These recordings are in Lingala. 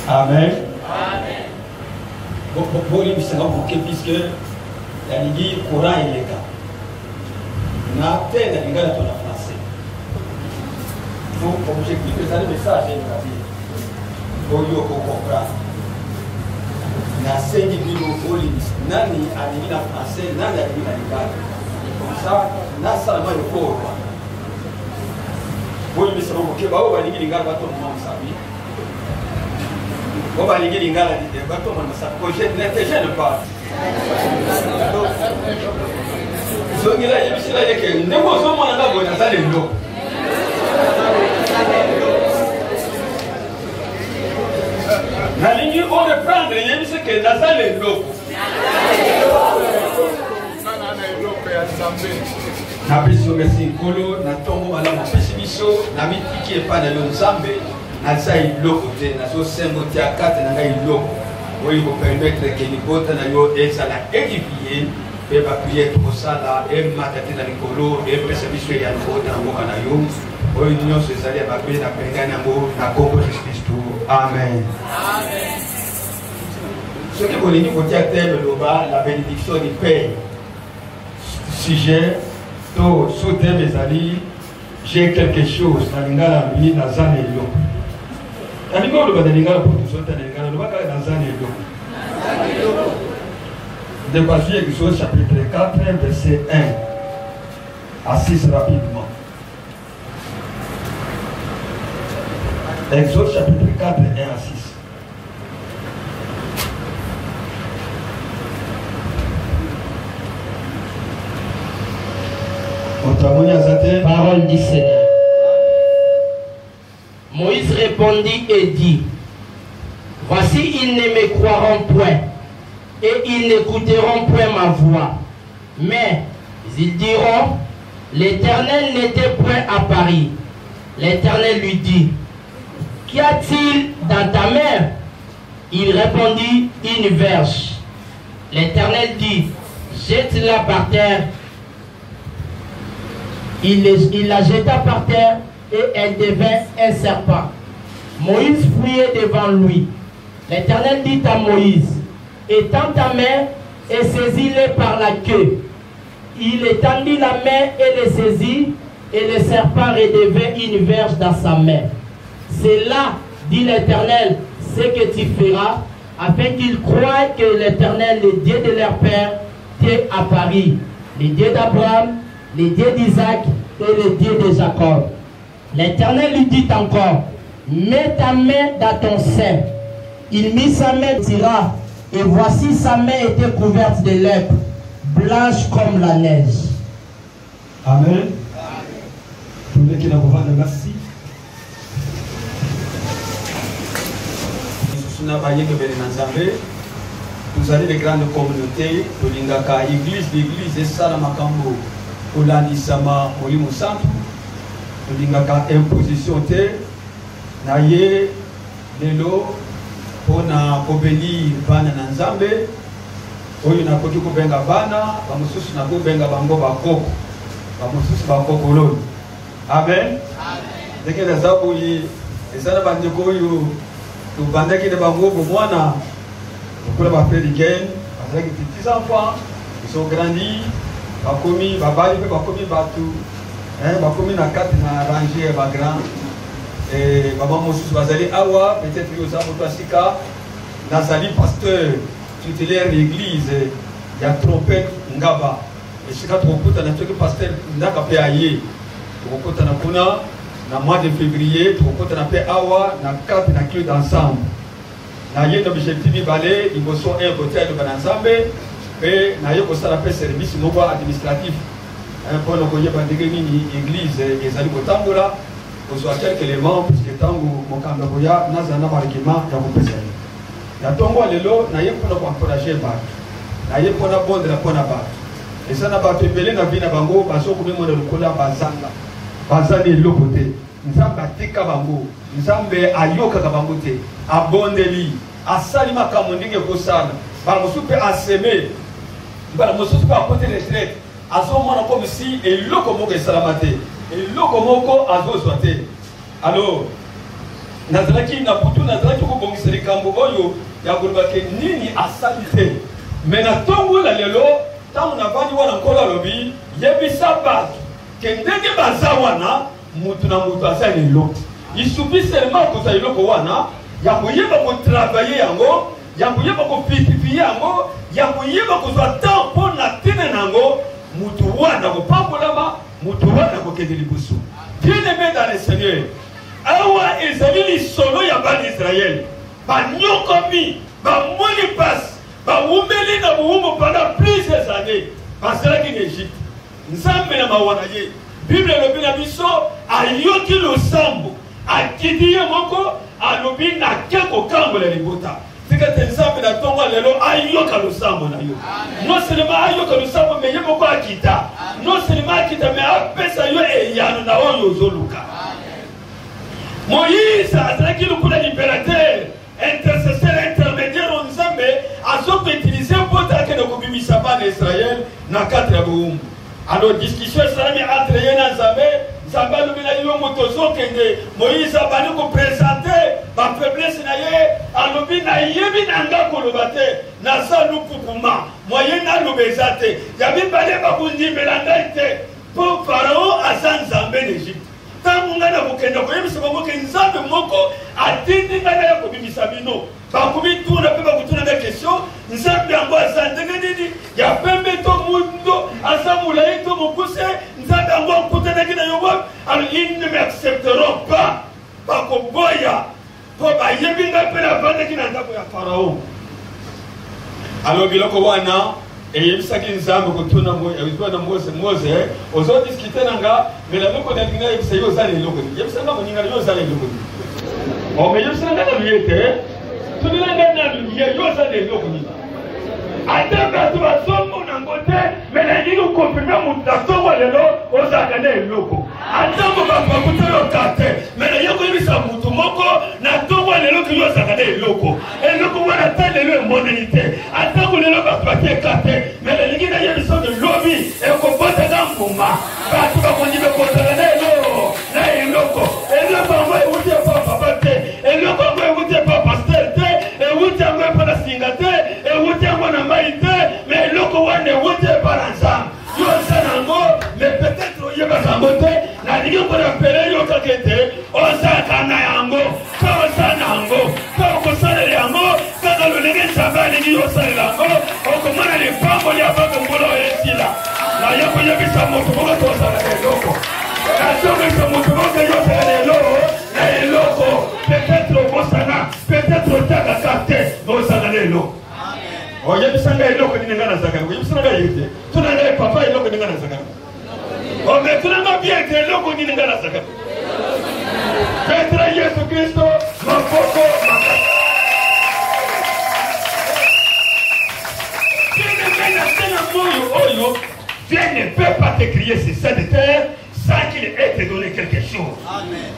Amen. Bolimbisanga moke puisque nalingi courant eleka na te na lingala to na français. Donc objectif ezali message eleka te oyo okocomprendre. Nasengi bino bolimbisa nani alingi na français nani alingi na lingala comme ça nasala mwa effort. Bolimbisa moke baoyo balingi lingala batomoma mosapi. Oyo balingi lingala batomona mosapi ko je ne te gêne pas. Zongela yebisela ye ke ndenge ozomona nga boye naza lelo. Nalingi o reprendre yebisi ke naza leloko. Napesi yo merci Nkolo na ntongo malamu opesi biso, namitiki epai na yo Nzambe, naza eloko te, nazosembo tia kati na ngai eloko oyo kopermettre ke libota na yo ezala edifie mpe bapriere tokosala emata te na likolo epesa biso eyano kouta na mboka na yo oyo nyonso ezali ya mabe na bengani yango na nkombo Yesu Kristo amen, amen. Soki bolingi kotia thème loba la bénédiction du père sujet to sous thème ezali j'ai quelque chose na lingala alobi naza na eloko nalingi oloba na lingala mpo tozota na lingala loba kaka naza na eloko ndeko azwi Exode chapitre 4 verset 1 à 6 rapidement. Exode chapitre 4 1 à 6. Parole du Seigneur. Moïse répondit et dit, Voici, ils ne me croiront point, et ils n'écouteront point ma voix. Mais ils diront, L'Éternel n'était point à Paris. L'Éternel lui dit, Qu'y a-t-il dans ta main? Il répondit, Une verge. L'Éternel dit, Jette-la par terre. Il la jeta par terre et elle devint un serpent. Moïse fuyait devant lui. L'Éternel dit à Moïse, Étends ta main et saisis-le par la queue. Il étendit la main et le saisit, et le serpent redevint une verge dans sa main. C'est là, dit l'Éternel, ce que tu feras, afin qu'ils croient que l'Éternel, le Dieu de leur père, t'est apparu, le Dieu d'Abraham, le Dieu d'Isaac et le Dieu de Jacob. L'Éternel lui dit encore, mets ta main dans ton sein. Il mit sa main, tira, et voici sa main était couverte de lèpre, blanche comme la neige. Amen. Toleki na kovanda merci. Lisusu na bayengebene na Nzambe, tozali de grande communauté, tolingaka église l'église esala makambo kolandisama Molimo Santu, tolingaka imposition te. Na ye lelo mpona kobenir bana na Nzambe oyo nakoki kobenga bana, bamosusu nakobenga bango bakoko, bamosusu bakokoloni. Amen. Ndenge naza boye, eza na bandeko oyo tobandaki na bango bomwana lokola ba frère Ken, bazalaki petits enfants, ils ont grandi, bakomi babali mpe bakomi bato, bakomi na kati na rangée ya ba grand. Et baba mosusu bazali awa, peut-être yo oza moto ya sika. Nazali pasteur titulaire l'église ya Trompette Ngaba. Esika tokokutana soki pasteur Ndaka mpe aye, tokokutana kuna na mois de février, tokokutana mpe awa na kati na culte ensemble. Na ye na objectif mibale, liboso un kotia liloba na Nzambe, mpe na ye kosala mpe service moko administratif mpo na koyeba ndenge nini église ezali kotambola, kozwa quelques éléments puisque ntango mokambi akoya nazala na baargument ya kopesa ye. Na ntongo ya lelo naye mpona koencourage bato, naye mpona bondela mpona bato. Eza na bato ebele na vie na bango bazokomimona lokola bazanga, baza na eloko te. Nzambe atika bango, Nzambe ayokaka bango te. Abondeli, asali makambo ndenge ekosala, mbala mosusu mpe aseme, mbala mosusu mpe akoti retraite, azomona comme si eloko moko esalama te, eloko moko azozwa te. Alors Nazalaki na butu, nazalaki kobongisa likambo oyo ya koloba ke nini asali te. Mais na ntongo na lelo, ntango navandi wana, Nkolo alobi, yebisa bato ke ndenge baza wana, mutu na mutu aza na eloko. Il suffit seulement kozwa eloko wana ya koyeba kotravailler yango, ya koyeba kofortifie yango, ya koyeba kozwa temps mpo na ntina na yango, mutu wana akopambolama, mutu wana akokende liboso. Bien-aimé dans le Seigneur, awa ezali lisolo ya bana Israël banyokomi, bamoni mpasi, bawumeli na bowumbu pendant plusieurs années, bazalaki na Egypte. Nzambe na mawa na ye, Bible elobi na biso, ayoki losambo, akiti ye moko, alobi nake kokangola libota. Tika te Nzambe na ntongo ya lelo ayoka losambo na yo. Non seulement ayoka losambo, mais ye moko akita. Non seulement akita, mais apesa yo eyano na oyo ozoluka. Moïse azalaki lokola libérateur, intercesseur, intermédiaire oyo Nzambe azokoutilize mpo te akende kobimisa bana Israël na kati ya bowumbu. Alors discussion esalami entre ye na Nzambe. Nzambe alobi na yo moto ozokende. Moïse abandi kopresente ba faiblesse na ye, alobi nayebi na nga koloba te, naza lukukuma, moyen naloba eza te. Ya mibale bakondimela ngai te, mpo Farao aza Nzambe na Egypte. Ntango ngai nakokenda koyebisa bango ke Nzambe moko atindi ngai naya kobimisa bino, bakomituna mpe bakotuna ngai question, Nzambe yango aza ndenge nini? Ya pembe to mwindo? Aza molai to mokuse? Nzambe yango akutanaki na yo wapi? Alors ils ne m'accepteront pas, bakoboya mpo bayebi ngai mpe navandaki na ndako ya Farao. Alors biloko wana eyebisaki Nzambe kotuna na Mose, Mose ozodiskite na nga, me na eloko nalingi nayebisa yo, oza na eloko nini? Yebisa nga moninga yo oza na eloko nini? Ome yebisa nga nanu ye te, tunela nga nanu ye, yo oza na eloko nini? Ata bato bazomona yango te, me nalingi kokonfirme moto na ntongo lelo ozalaka na eloko. Atango bato bakuta yo te, me naye koyebisa moto moko na ntongo ya lelo ke yo ozalaka na eloko. Eloko wana ata lelo emonani te, atango lelo bato bateka te, me nalingi nayebisa ke lobi ekobotaka mbuma, bato bakondima kozala na eloko na eloko. Eloko yango ewuti epa papa te, eloko yango ewuti epa pasteur te, ewuti yango epa na singa te, ewuti yango na mai te, me eloko wana ewuti epa na Nzambe. Yo oza na yango, mais peut-être oyebaka yango te. Nalingi korapele yo kaka ete ozalaka na yango, mpe oza na yango, mpe okosalela yango kaka lolenge Nzambe alingi yo osalela yango. Okomona lipamboli ya bako mbula oyo esila. Naye koyebisa moto moko tozala na eloko, nazokoyebisa moto moko yo ozala na eloko na eloko. Peut-être obosana, peut-être otakaka te, mais ozala na eloko. Oyebisa ngai eloko nini ngai nazalaka yango, oyebisa ngai ye te. Tuna ngai papa eloko nini ngai nazalaka yango. Ome tuna ngai bien te eloko nini ngai nazalaka. Petra Yesu Kristo maboko makasi. Bien-aimé na se na moyo oyo, Dieu ne peut pas te crier sur cette terre sans qu'il ait te donné quelque chose.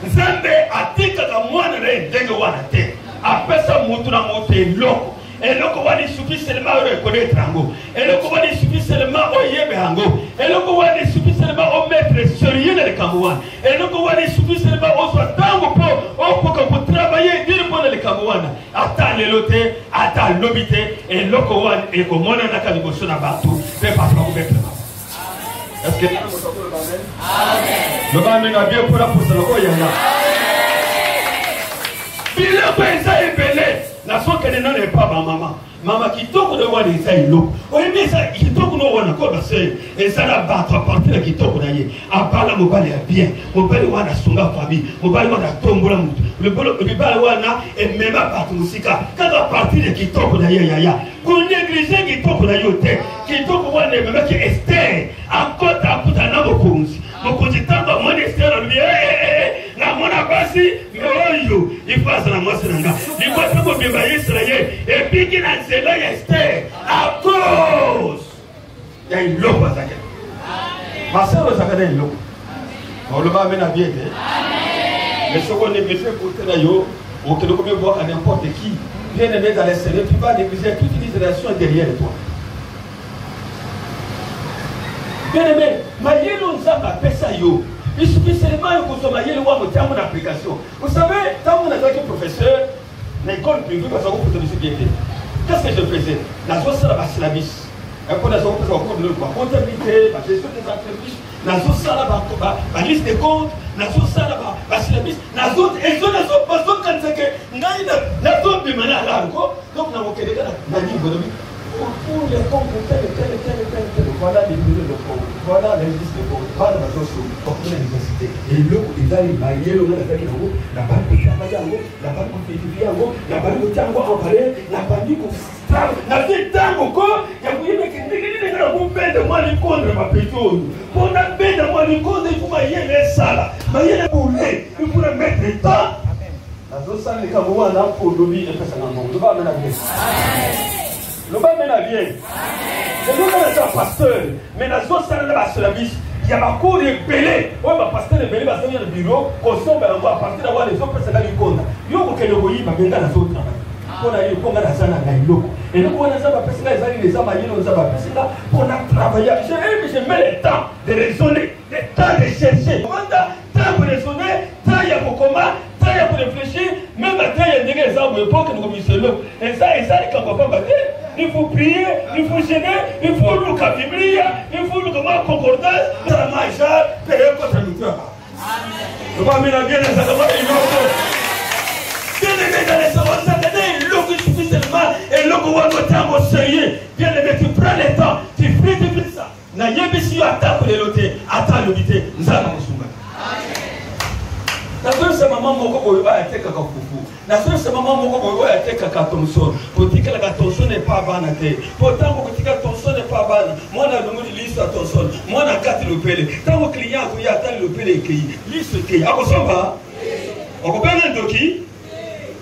Nzambe atikaka mwana na ye ndenge wana te. Apesa moto na moto eloko. Eloko wana il suffit seulement oyo reconnaître yango. Eloko wana il suffit seulement oyeba yango. Eloko wana il suffit seulement omettre sérieux na likambo wana. Eloko wana il suffit seulement ozwa ntango mpo okoka kotravailler dur mpo na likambo wana. Ata lelo te, ata lobi te, eloko wana ekomonanaka liboso na bato mpe bato bakomettre bango. Est-ce que loba amen na bien mpona kosala oyo yanga biloko eza ebele nazokende nano epa bamama mama kitoko na wana eza eloko oyebi eza kitoko no wana ko base eza na bato apartir ya kitoko na ye abala mobali ya bien mobali wana asunga famille mobali wana atombola motu libala wana emema bato mosika kaka apartir ya kitoko na ye yaya koneglige kitoko na yo te. Kitoko wana ememaki Ester akota akutana na mokonzi. Mokonzi ntango amoni Ester alobi eh, eh, eh, eh, namona basi me oyo ifo azala mwasi na nga. Libota mobimba ya Israel ebiki na nzela ya Ester à cause ya eloko azalaki. Masero ozalaka na eloko. Oloba amen na bien te. Mais soki onéglige beauté na yo, okende komibwaka n'importe qui. Bien aimé dans le Seigneur, tu vas négliger toute une génération derrière toi. Bien aimé, mayele oyo Nzambe apesa yo, il suffit seulement yo kozwa mayele wana otia yango na application. Vous savez, ntango nazalaki Na école privée baza kofuta biso bien te. Qu'est-ce que je faisais? Nazosala ba syllabus. Mpo naza kopesa ba cours ba comptabilité, ba gestion des entreprises, nazosala ba liste de compte, nazosala ba syllabus, nazo ezo nazo bazokanisa ke ngai nazobima na alarme ko donc nakokende kaka na niveau lobi pour les comptes tel tel tel tel tel, voilà les bureaux de compte, voilà les listes de compte, bana bazosomba bakoma na université. Eloko ezali mayele nga nazalaki nango, nabandi kotravaille yango, nabandi koverifie yango, nabandi kotia yango en valeur, nabandi nazwi ntango ko ya koyeba ke ndenge nini nga nakobenda mwa likonde na mapeti oyo. Mpo nabenda mwa likonde, ifo mayele esala mayele bule, ifo na mettre temps. Nazosala likambo wana mpo lobi epesanga mbongo. Loba amen na bien, loba amen na bien. Ezosala eza pasteur, mais nazosala na basyllabus ya bacours ebele oyo bapasteur ebele bazongi na bureau kosomba yango. A partir ya wana ezopesaka likonda. Yo kokende koyiba, me nga nazotravaille mpo na ye, mpo nga naza na ngai eloko. Eloko wana Nzambe apesi nga eza nini? Eza mayele oyo Nzambe apesi nga mpo na travailler. Je mets le temps de raisonner, le temps de chercher, vanda temps ko raisonner, temps ya kokoma, temps ya koréfléchir, même ata ya ndenge eza boye mpo okende kobimisa eloko. Eza likambo ya pamba te. Il faut prier, il faut jeûner, il faut luka biblia, il faut luka mwa concordance, tala mwa genre mpe ekota mitu ya bato. Loba amena bien. Ezaka mwa eloko, bien aimé dans les ozaka na eloko, il suffit seulement eloko wana otango sérieux. Bien aimé, tu prends le temps, tu fais, tu fais ça. Nayebisi yo, atako lelo te, ata alobi te, Nzambe akosunga. Nazoyebisa mama moko boye oyo atekaka fufu, nazoyebisa mama moko boye oyo atekaka thomson: kotikalaka thomson epa bana te, po ntango kotika thomson epa bana, mwana alongoli liso ya thomson, mwana akati lopele. Ntango client akoya, atali lopele ekei, liso ekei, akosomba? Okobenga ndoki,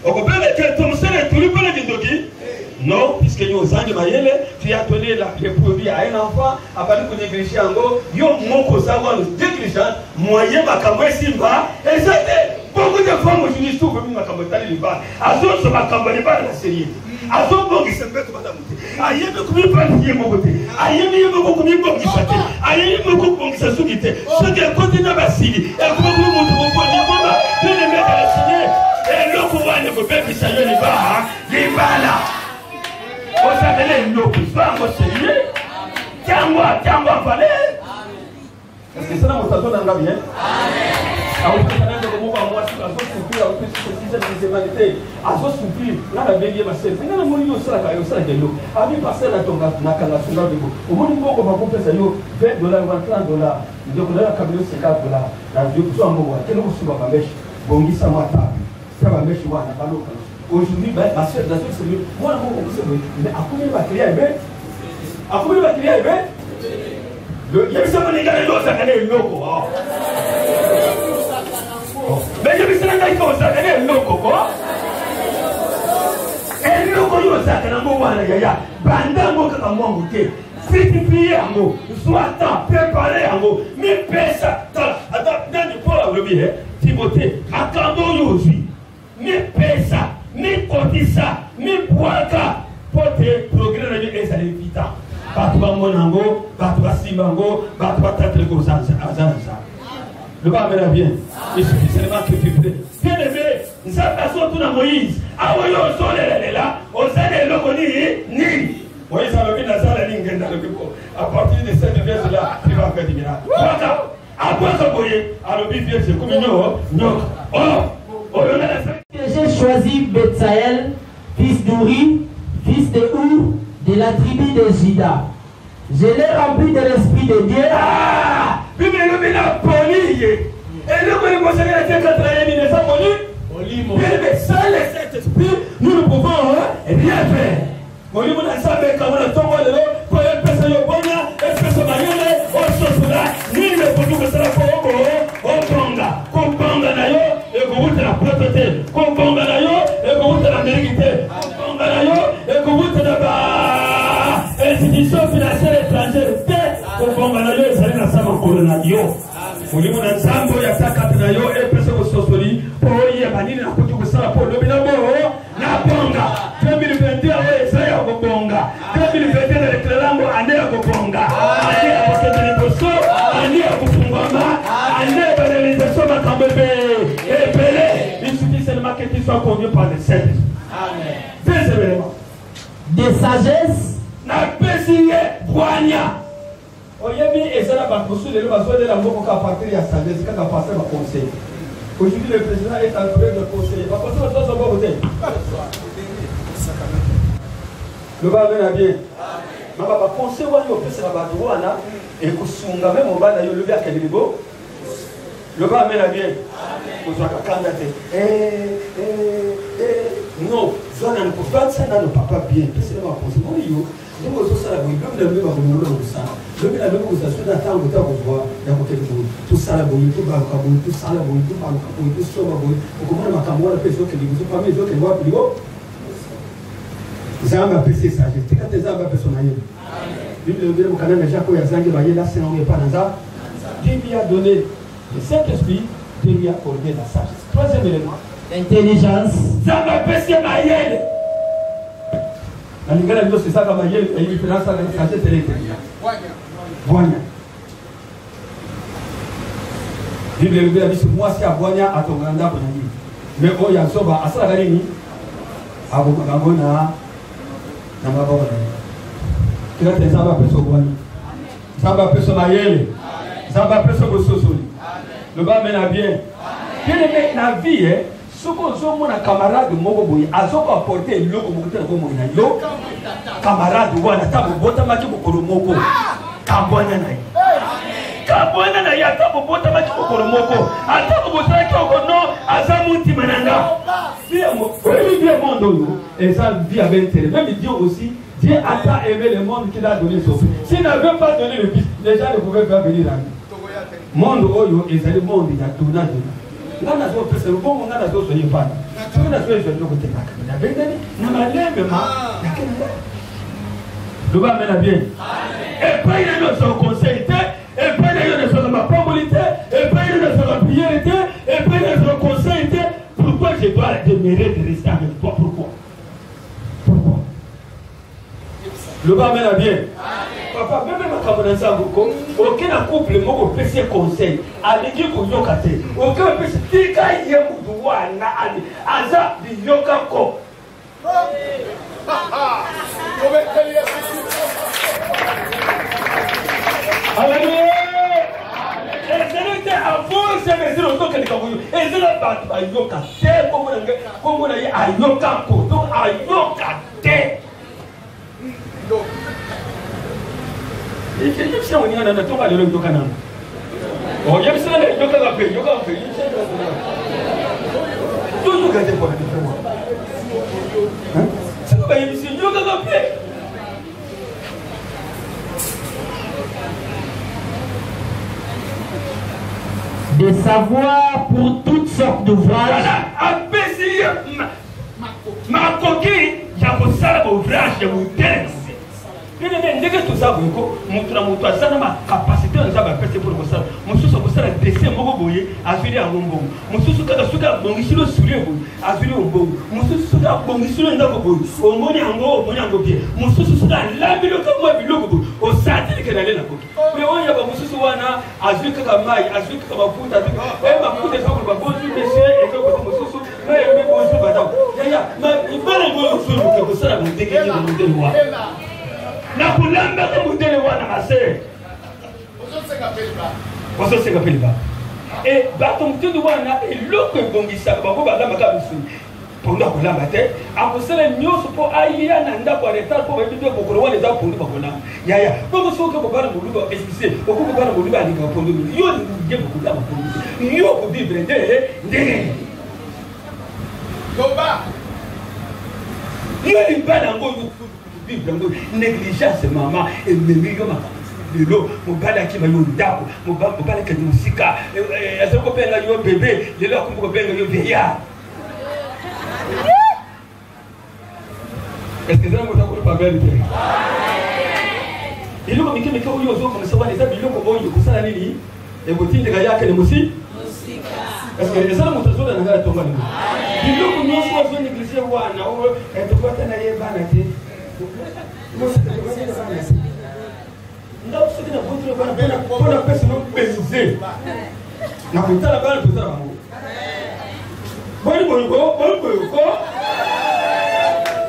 okobenga ke thomson etuli mpona kindoki? Non, puisque yo ozangi mayele. Tu as donné le produit à un enfant, abandi konéglige yango. Yo moko oza wana négligent, moyen makambo esimba eza te. Beaucoup de femmes aujourd'hui souffrent mingi makambo etali libala. Azozwa makambo ya libala na sérieux te, azobongisa mbeto malamu te, ayebi komipasi ye moko te, ayebi ye moko komibongisa te, ayebi moko kobongisa suki te. Soki ekoti na basili, ekoma komi moto liboma. Bien-aimé dans le Seigneur, eloko wana ekobebisa yo libala. Ozalele eloko, zwa yango sérieux, tiango valeur. Est-ce que ça moto azolanga bien? Aopesana ndeko moko ya mwasi azosouffrir, aopesi sixième deuxième azosouffrir. Nga nabengi ye masele, nga namoni yo osalaka, yo osalaka eloko. Abi pasteur, natonga, nakanga sunga ndeko. Omoni mbongo bakopesa yo 20 $, 30 $, ndeko nayo akabeli yo 50 $, nazwa mbongo, akende kosuba bamèches, bongisa mwa table, tia bamèches wana baloka. Aujourd'hui basœur nazokisa mwana moko kobisa boye, mais akomi baclient ebe, akomi baclient ebe. Yebisa moninga lelo ozalaka na eloko. Mais yebisa na ngai ke ozalaka na eloko ko. Eloko oyo ozalaka nango wana, yaya, banda yango kaka mwango te, fructifie yango, zwa temps, prépare yango, mipesa. Tala ata nani Paul alobi: e Timote, makambo oyo ozwi, mipesa, mikotisa, mibwaka, mpo te progrès na yo ezali vita, bato bamona yango, bato basimba yango, bato batatele aza na Nzambe. Loba amena bien. Il suffit seulement que tu pries. Bien aimé, Nzambe azotuna Moïse: awa yo ozolelalela, oza na eloko nini nini? Moïse alobi: nazala nini? Ngenda alobi ko à partir de cette verse là tu vas faire du miracle. Bwaka, abwaka boye, alobi vierge ekomi nyoka. Oh, oyo nga nasali. J'ai choisi Betsaël, fils d'Uri, fils de Hur, de la tribu de Juda. Je l'ai rempli de l'Esprit de Dieu. Ah, Bible elobi naponi ye. Eloko liboso na te kati na ye nini? Eza moli. Bien aimé, sans le Saint-Esprit, nous ne pouvons, hein, rien faire. Molimo na Nzambe ekango na ntongo lelo mpo epesa yo bonya, epesa mayele ososola nini ekoki kosala mpo obo obonga. Kobonga na yo ekowuta na poto te, kobonga na yo ekowuta na Ameriki te, kobonga na yo ekowuta na ba institution financière étrangère te. Kobonga na yo ezali na sa makolo na yo. Molimo na Nzambe oyo ata kati na yo epesa bososoli mpo oyeba nini nakoki kosala mpo olobi na bo nabonga. 2021 oyo eza ya kobonga. 2021 na déclare yango année ya kobonga, année ya kokende liboso, année ya kofungwama, année ya baréalisation, makambo ebe ebele. Il suffit seulement que tu sois conduit par le Saint-Esprit. sagesse. Napesi ye bwanya. Oyebi, eza na bato mosusu lelo bazolela mboko kaka partir ya sagesse, kaka partir ba conseil. Aujourd'hui, le président est entouré de conseillers. Baconseil bazozwa mboko te. Loba amen na bien. Mama, baconseil wana opesaka bato wana ekosunga me mobali na yo lobi akende libo. Loba amen na bien. Kozwaka kanda te. Eh, eh, eh. Non, zwa nanu kofandisa nanu papa bien. Pesela baconseil oyo ndenge ozosala boye, lobi na lobi bakolongola na mosala, lobi na lobi kozala soki na ntango te akozwa ya kokende boye, tosala boye, tobaluka boye, tosala boye, tobaluka boye, tosomba boye, okomona makambo wana mpe ezokende liboso, famille ezokende wapi libo. Nzambe apesi sagesse, tika te Nzambe apesa mayele. Bible elobi na mokanda na Jacques, oyo azangi mayele asenga yango epai na Nzambe. Dieu lui a donné le Saint-Esprit, Dieu lui a accordé la sagesse. Troisième élément, l'intelligence. Nzambe apesi ye mayele. Na lingala nyonso ezaka mayele, eyebi mpe nasala sagesse et l'intelligence. Bwanya. Bible elobi na biso, mwasi ya bwanya atongaka ndako na ye, me oyo ya zoba asalaka nini? Abomaka yango na maboko na ye. Tika te Nzambe apesa bwanya, Nzambe apesa mayele, Nzambe apesa bososoli. Loba amen na bien. Bien aimé, na vie, eh, soki ozomona camarade moko boye azokoaporte eloko moko te na bomoi na yo, camarade wana ata bobotamaki mokolo moko, kabwana na ye, kabwana na ye. Ata bobotamaki mokolo moko, ata bobotamaki oko, no, aza montima na nga. Oyebi bien, monde oyo eza vie ya bentele. Même Dieu aussi, Dieu a tant aimé le monde qu'il a donné son fils. S'il n'avait pas donné le fils, les gens ne pouvaient pas venir à lui. Monde oyo ezali monde ya dona dona. Nga nazopesa lobongo, nga nazozwa ye mpana, soki nazoyezwa biloko te, kaka nabendani na malembe ma nakenda. Loba amen na bien. Epai na yo nazwaka conseil te, epai na yo nazwaka mapamboli te, epai na yo nazwaka priere te, epai na nazwaka conseil te. Pourquoi je dois demeurer de rester avec toi? Pourquoi? Pourquoi? Loba amen na bien. Papa, meme makambo na Nzambe, ko oke na couple moko, opesi ye conseil, alingi koyoka te. Oke, opesi, tika ye mutu wana ali aza biyoka ko. Alléluia. Ezali te avance mesure ozokendeka koyo, ezali bato bayoka te. Kombo na ngai, kombo na ye ayoka ko, donc ayoka te. Yebisa moninga na tonga lelo, yoka nano, oyebisa nanga, yokaka mpe, yoka mpe, toyoka te mpona soki bayebisi, yokaka mpe. De savoir pour toutes sortes d'ouvrages. Voilà, apesi ye makoki ya kosala baouvrage ya modele. Bien-aimé, ndenge toza boye ko, moto na moto aza na bacapacité oyo Nzambe apesi mpona kosala. Mosusu akosala dessin moko boye, azwili yango mbongo. Mosusu kaka soki abongisi lo soulier boye, azwili yo mbongo. Mosusu soki abongisi lo ndako boye, omoni yango, omoni yango bien. Mosusu soki alambi lo kamwa biloko boye, osatilike na lela koki. Me oyo ya bamosusu wana, azwi kaka mai, azwi kaka mafuta, azwi mafuta eza koloba bonjour monsieur, eloko te. Mosusu mai elobi bonjour madame. Yaya, libala oyo ozoluka kosala mondenge nini? Mondele wana nakolambaka, mondele wana mase ozosenga mpe libala. E bato motindo wana, eloko ebongisaka bango, balambaka misuni, pondu akolamba te, akosala nyonso mpo aya na ndako ya retard, mpo bayebi mpe mokolo wana eza pondu bakolamba. Yaya, bongo soki okobala moluba, excuse, okoki kobala moluba alingaka pondu mingi, yo olingi bokolamba pondu te, yo okovivre nde ndenge? Loba. Yo libala yango, yo vivre yango, négligence mama ememi yo makambo. Lelo mobali akima yo ndako, mobali akende mosika, azali kobenga yo bebe, lelo akomi kobenga yo vieillard. Est-ce que eza moto akoloba amen te? Biloko mike mike oyo ozobongisa wana eza biloko oyo kosala nini? Ekotindika ye akende mosi. Est-ce que eza moto azolanda ngai atonga lelo? Biloko nyonso azo néglige wana, oyo tobata na ye bana te, ndako soki nabotoli bana mpona pesa no benze na kotala bana, tozala bango boni boyoko, boni boyoko.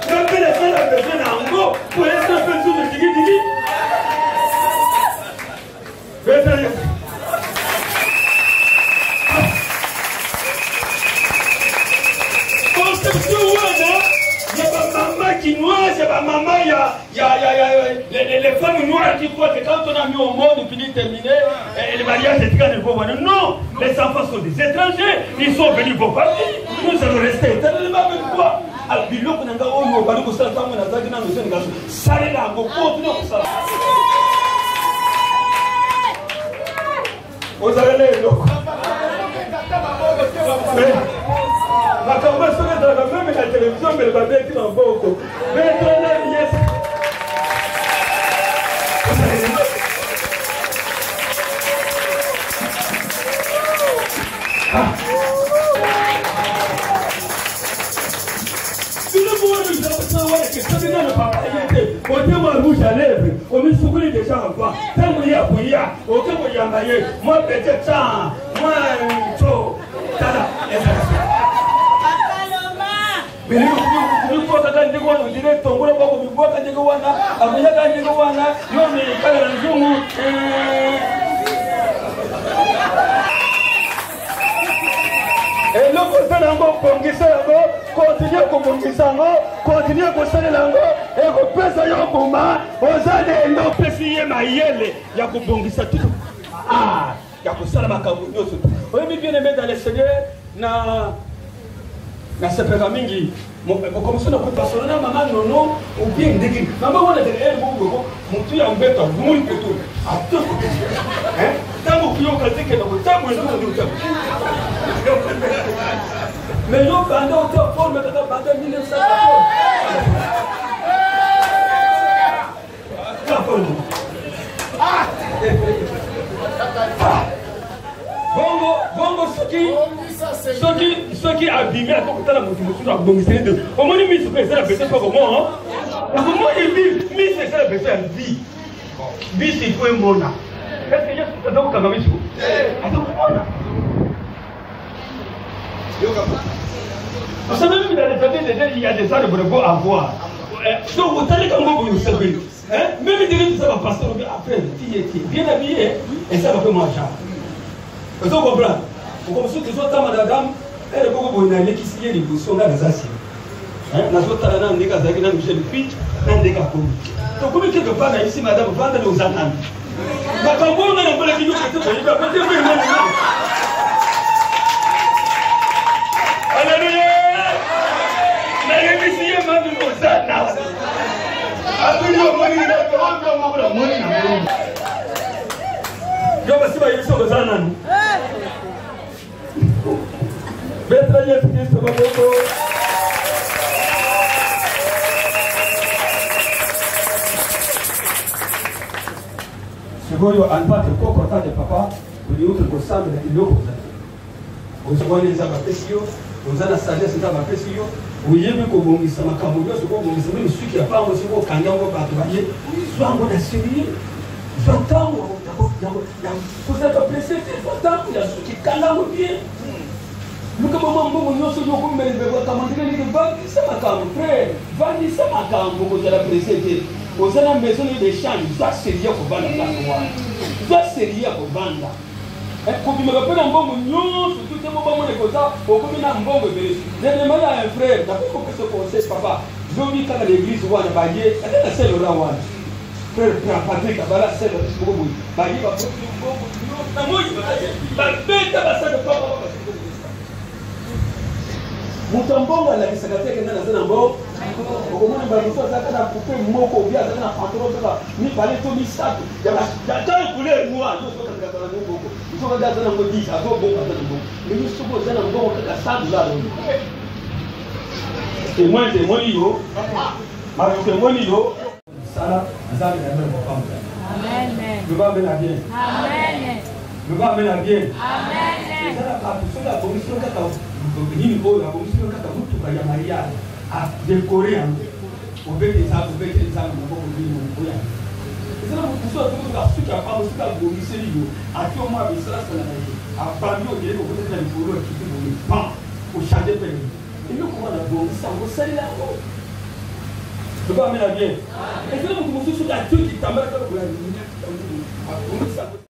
Mpe nasala na besoin na yango po esala mpe nzoto dikidiki. Conception wana ya bamama kinoise, ya bamama ya les femmes noires qui croient que quand on a mis au monde fini terminé et le mariage est très nouveau. Non, les enfants sont des étrangers, ils sont venus vos familles, nous allons rester éternellement avec toi. Alors, biloko na nga oyo obandi kosala ntango nazalaki nano jeune garçon, salela yango, continue kosala. Ozala na eloko makambo soki ezalaka meme na televizio mbele babeti maboko betona yesu. Soki nano papa ye te, otie mwa rouge à lèvre, omisukuli deja avant ntango ye akoya, oke koyamba ye mwa pete ta mwa nto tala ezalaka mibwakaka ndenge wana, ondire tongola bako mibwaka ndenge wana, akoyaka ndenge wana, yo mikala na nzungu. Eloko oza na yango, bongisa yango, continue kobongisa yango, continue kosalela yango, ekopesa yo mbuma. Oza na eloko, pesi ye mayele ya kobongisa tutu, ya kosala makambo nyonso. Oyebi, bien aimé dans le Seigneur, na nasepelaka mingi mokomoso na kopasolo na mama Nono obie ndenge mama wana ezali ere moko motu ya mbeto avumuli koto atoko ntango koyoka te kenda kotambola nde otambola. Mais yo banda ota forme kaka banda 1914. Bongo bongo, soki abimi, ako kotala moto mosusu abongiseli te. Omoni miso mpe eza na besoin mpo komona, okomoni miso eza na besoin ya vie. Biso il faut emona. Est ce que Yesu aza kokanga miso? Aza komona. Vous savez, même dans les jardins d'Éden, il y a des arbres beaux à voir. Donc, vous allez comme vous savez. Même dire ça va passer après, tu es bien habillé, et ça va faire manger. Vous comprenez? Comme ceux qui sont à madame, elle est beaucoup bonne, elle est qui s'y est liboso, nga naza nsima nazotala nanu ndenge azalaki nanu jeune fille na ndenge akomi. Tokomi quelque part na isi, madame, vanda na oza nanu makambo oyo nga namonaki yo kete koyebi apete. Alleluya! Nayebisi ye mami oza na atuni omoni moko namoni na moni yo basi bayebisi oza nanu. Betela Yesu Kristo maboko. Sikoyo, en tant que koko, en tant que papa, olingi okende kosambela, eloko ozali ozwi wana, Nzambe apesi yo, oza na sagesse, Nzambe apesi yo, oyebi kobongisa makambo nyonso, kobongisa meme suki ya pango. Soki okangi yango, bato baye, zwa yango na sérieux, zwa ntango kozalaka presse te, zwa ntango ya suki, kanga yango bien, luka mama mbongo nyonso yo okomelekakamandike ndenge. Vandisa makambo, frère, vandisa makambo, kozala presse te. Oza na maison de change, zwa sérieux kovanda place wana, zwa sérieux ya kovanda. Kobimaka mpe na mbongo nyonso tu te, mo bamona koza okomi na mbongo ebele. Je demande à un frère, nakoki kopesa conseil, papa, lobi kaka na église wana baye ata na selora wana, frère Patrick abala selo moko boye, baye bakoti mbongo nyonso na moi, babeta basaka papa. Moto ya mbongo alakisaka te kenda naza na mbongo. Okomona bamosusu azalaka na coupe moko obi azalaka na pantalon kaka mibale to misato ata couleur noir nyonso okazalaka na mbongo. Soki aza nango 10, azobongo, aza na mbongo. Mais soki oza na mbongo kaka 100 $ oyo, témoin temoni yo, mato temoni yo, sala Nzambe na bino kopambola. Loba amen bien. Loba amen bien. Eza na bato, soki abongisi yo kaka nini oyo, abongisi yo kaka motuka ya mariage, adécorer yango, obete Nzambe, obete Nzambe maboko bino oya. Eza na moto mosusu azokoka suki ya pamba, soki abongiseli yo, atie mwa bisalasala na ye, abambi, okende kokotaki na likolo, akiti boye, pam, ochange pene eloko wana. Bongisa yango, osalela yango. Loba amena bien. Ezali moto mosusu atie kitambala kaka boye, abongisa.